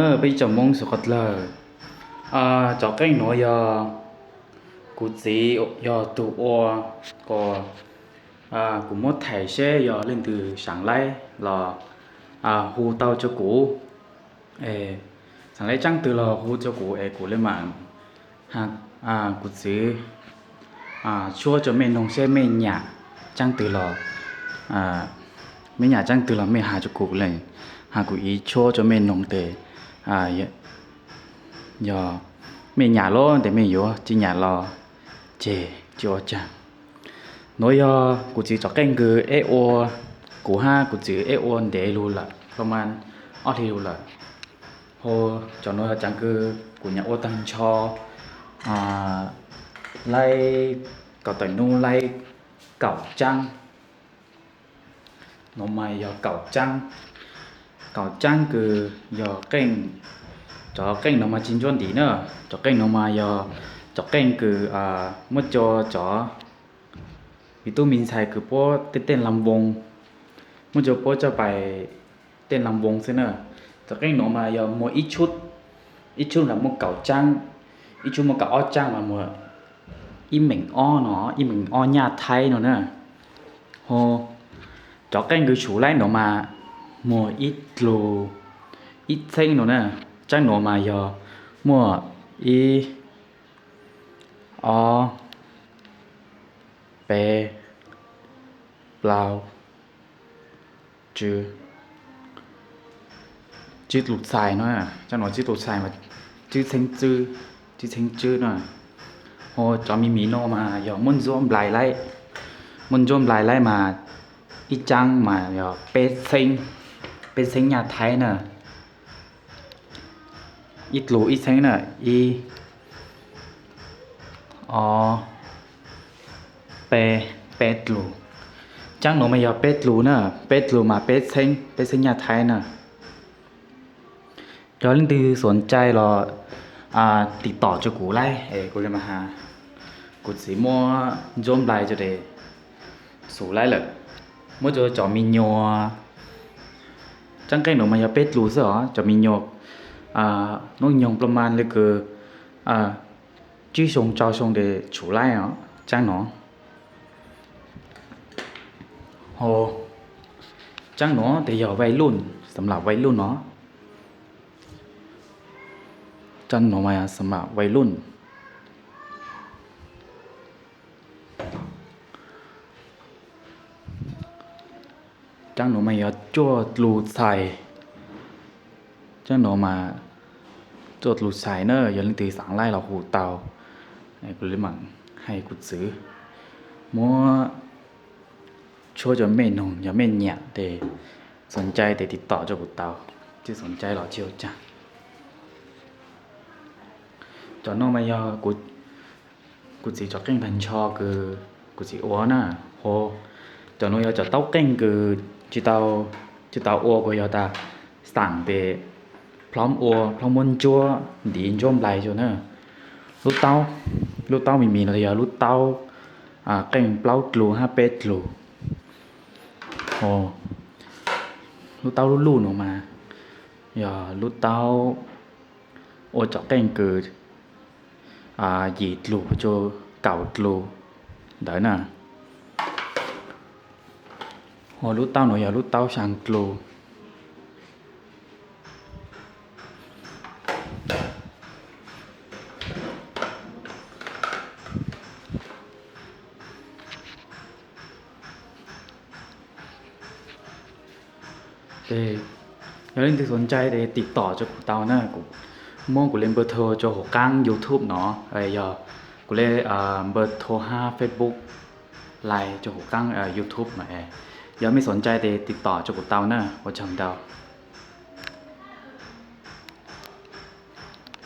Peb ib tsoom Hmoob suav qhov dlawg, cov qeej nuav yog kuv txiv yog tug ua, kuv muab thaim seb yog leej twg xaav laib los hu tau rua kuv, xaav laib tsaab twg los hu rua kuv es kuv le maam, kuv txiv tshuab rua mej noog seb mej nyam tsaab twg los, mej nyam tsaab twg los mej has rua kuv le, has kuv ib tshuab rua mej noog tes, yog mej nyam los tes mej yuav, tsi nyam los ces tsi ua caag. Nuav yog kuv txiv cov qeej kws eb ua, kuv hab kuv txiv eb ua ntev lug lawm, pab mab ob hli lug lawm. Ho cov nuav yog cov kws kuv nyam ua taag nrho, laib, kaum tawm nub laib kaum tsaab. Nuav mas yog kaum tsaab, kaum tsaab kws yog qeej, cov qeej nuav mas tsi ntsuab ntim na, cov qeej nuav mas yog cov qeej kws muab cua cov me tub me ntxhais kws puab tej teej lam voos, muab cua puab coj pais teej lam voos xwb na. Cov qeej nuav mas yog muag ib tshub, ib tshub mas muaj kaum tsaab, ib tshub muaj kaum ob tsaab mas muag ib meem ob no, ib meem ob nyaj Thaib no na. Ho cov qeej kws tshuv laib nuav mas muag ib dlug ib txheeb no na. Tsaab nuav mas yog muaj ib, ob, peb, plaub, tsib, tsib dlug txhais no, tsaab nuav tsib dlug txhais mas tsib txheeb, tsib txheeb tsib no. Ho cov me me no mas yog muab ntsuab nplais laib, muab ntsuab nplais laib mas ib tsaab mas yog peb txheeb, peb txheeb nyaj Thaib na. Ib dlug ib txheeb na, ib, ob, peb, peb dlug. Tsaab nuav mas yog peb dlug na, peb dlug mas peb txheeb, peb txheeb nyaj Thaib na. Yog leej twg xoom cai los tiv tom rua kuv laib, kuv le mas has, kuv txiv muab ntsuab nplais rua tes xus laib lawm. Muab rua cov me nyuam, tsaab qeej nuav mas yog peb dlug xwb os, cov me nyuam noob nyoog pla mas le kws tsib xyoo rau xyoo tes tshuv laib os tsaab nuav. Ho tsaab nuav tes yog วัยรุ่น, สำหรับวัยรุ่น no. Tsaab nuav mas สำหรับวัยรุ่น. Tsaab nuav mas yog cuaj dlug txhais. Tsaab nuav mas cuaj dlug txhais na, yog leej twg xaav laib los hu tau. Kuv le maam hais kuv txiv muab tshuab rua mej noog, yog mej nyam tes xoom cai tes tiv tom rua kuv tau, tsi xoom cai los tsi ua caag. Cov no mas yog kuv txiv cov qeej taag nrho kws kuv txiv ua na. Ho cov nuav yog cov taub qeej kws tsi tau, tsi tau ua kuv yog tas xaam tes plhob ua, plhob muab ntsuab ntiv ntsuab nplais rua na. Lub taub, lub taub me me no yog lub taub qeej plaub dlug hab peb dlug. Ho lub taub lub luj no mas yog lub taub ua cov qeej kws yim dlug rua kaum dlug ntawd na. Ho lub taub no yog lub taub xyaa dlug. Yog leej twg xoom cai tes tiv tom rua kuv tau na, kuv muab kuv le npawb thau rua huv qaab YouTube no, yog kuv le npawb thau hab Facebook lais rua huv qaab YouTube no. Yog mej xoom cai tes tiv tom rua kuv tau na, ua tsaug ntau.